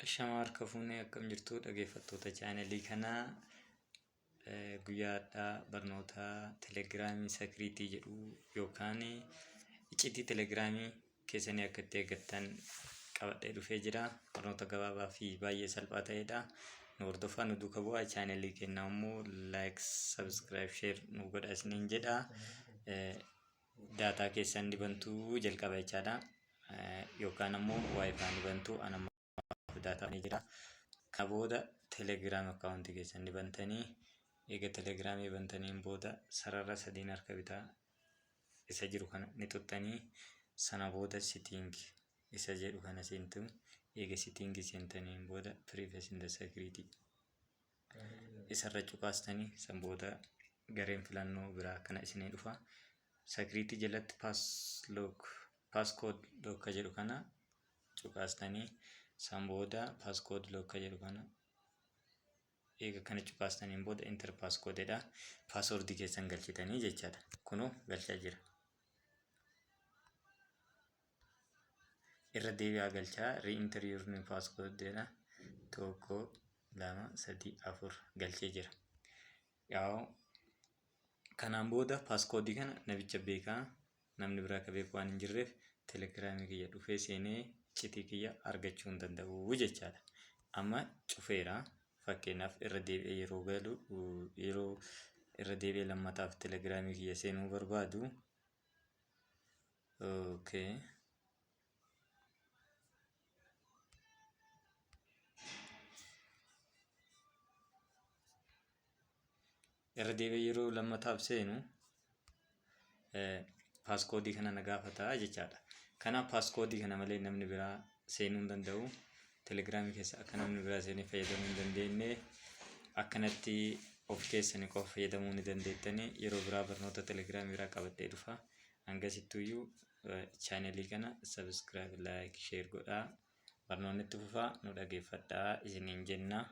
Ashamaa harka fuunee akkam jirtu dhaggeeffattoota chaanelii kanaa. Guyyaa har'aa barnoota telegiraamii sakiriitii jedhu yookaan icciitii telegiraamii keessanii akka itti eeggattan qabadhee dhufee jira. Barnoota gabaabaa fi baay'ee salphaa ta'edha. Nu hordofaa, nu duuka bu'aa. Chaanelii keenyaa immoo like, subscribe, share nu godha isiniin jedha. Daataa keessan ni bantuu jalqaba jechaadha. Yookaan ammoo wifi ni bantuu, an ammaaf daataa ni jira. Kana booda telegiraam akkaawuntii keessan ni bantanii, eega telegiraamii bantaniin booda sarara sadiin harka bitaa isa jiru kana ni tuttanii, sana booda sitiing isa jedhu kana seentu. Eega sitiing seentaniin booda privacy and security isarra cuqaastanii, san booda gareen filannoo biraa kana isinii dhufa. Security jalatti passcode lock ka jedhu kana cuqaastanii, san booda passcode lock ka jedhu kana eega kana cuqaastaniin booda enter passcode dha. Password keessan galchitanii jechaadha. Kunoo galchaa jira. Irra deebi'aa galchaa, re-enter your new passcode jedha. 1, 2, 3, 4 galchee jira. Yaa'u kanaan booda paaskoodii kana namicha beekaa, namni biraa akka beeku waan hin jirreef, telegiraamii kiyya dhufee seenee iccitii kiyya argachuu hin danda'u jechaadha. Amma cufeera. Fakkeenyaaf irra deebi'ee yeroo galu, yeroo irra deebi'ee lammataaf telegiraamii kiyya seenuu barbaadu. Okay. Irra deebi'ee yeroo lammataaf seenu paaskoodii kana na gaafata jechaadha. Kanaaf paaskoodii kana malee namni biraa seenuu hin danda'u. Telegiraamii keessa akka namni biraa seenee fayyadamuu hin dandeenye akkanatti of keessanii qofa fayyadamuu ni dandeettanii. Yeroo biraa barnoota telegiraamii biraa qabadhee dhufa. Hangasittuyyuu chaanelii kana subscribe, like, share godhaa. Barnoonni itti fufaa, nu dhageeffadhaa isiniin jenna.